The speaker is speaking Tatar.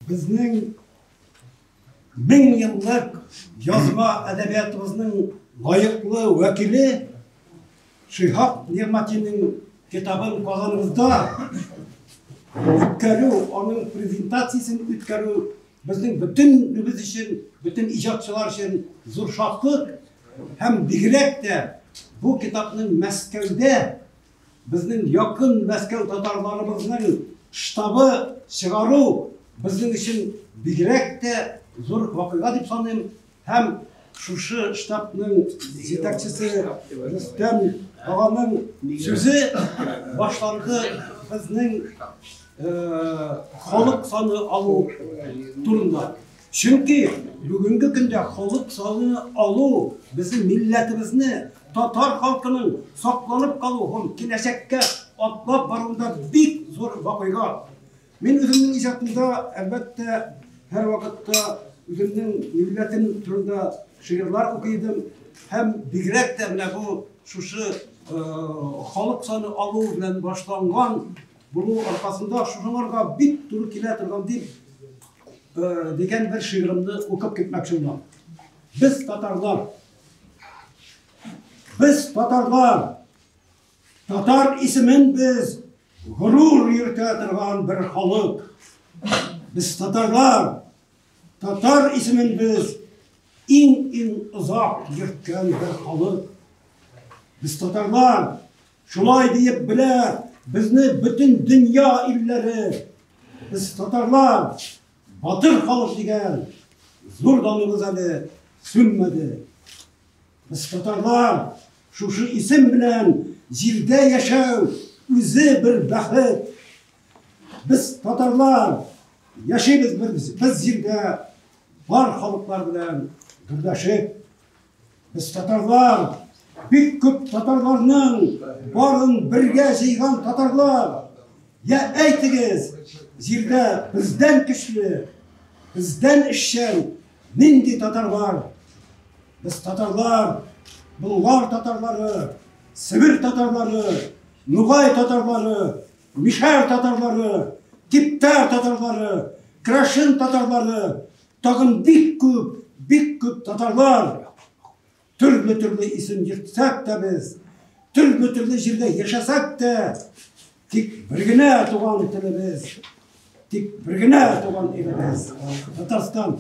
Безнең 1000 еллык язма әдәбиятыбызның лаеклы вәкиле Шиһап Нигъмәтинең китабын Казаныбызда үткәрү, аның презентациясен үткәрү безнең бөтенебез өчен, бөтен иҗатчылар өчен зур шатлык һәм бигрәк тә бу китапның Мәскәүдә безнең якын Мәскәү татарларыбызның штабы чыгару безнең өчен бигрәк тә зур вакыйга дип саныйм. Һәм шушы штабның җитәкчесе Рөстәм аганың сүзе башланды безнең халык саны алу турында. Чөнки бүгенге көндә халык саны алу безнең милләтебезне, татар халкының сакланып калу һәм киләчәккә атлап баруында бик зур вакыйга. Мин үземнең иҗатымда, әлбәттә, һәрвакытта үземнең милләтем турында шигырьләр укый идем. Һәм бигрәк тә менә бу шушы халык саны алу белән башланган булу аркасында шушыңарга бик туры килә торган дип дигән бер шигыремне укып китмәкче булам. Без татарлар. Без татарлар. Татар исемен без горур йөртә торган бер халык. Без татарлар. Татар исемен без иң-иң озак йөрткән бер халык. Без татарлар. Шулай диеп белә безне бөтен дөнья илләре. Без татарлар, батыр халык дигән зур даныбыз әле сүнмәде. Без татарлар, шушы исем белән җирдә яшәү үзе бер бәхет. Без татарлар, яшибез без җирдә бар халыклар белән гөрләшеп. Без татарлар, бик күп татарларның барын бергә җыйган татарлар. Я әйтегез, җирдә бездән көчле, бездән эшчән нинди татар бар? Без татарлар, Болгар татарлары, Себер татарлары, Нугай татарлары, Мишәр татарлары, Типтәр татарлары, Крәшен татарлары, тагын бик күп, бик күп татарлар. Төрле-төрле исем йөртсәк тә без, төрле-төрле җирдә яшәсәк тә, тик бер генә туган телебез, тик бер генә туган илебез, Татарстан.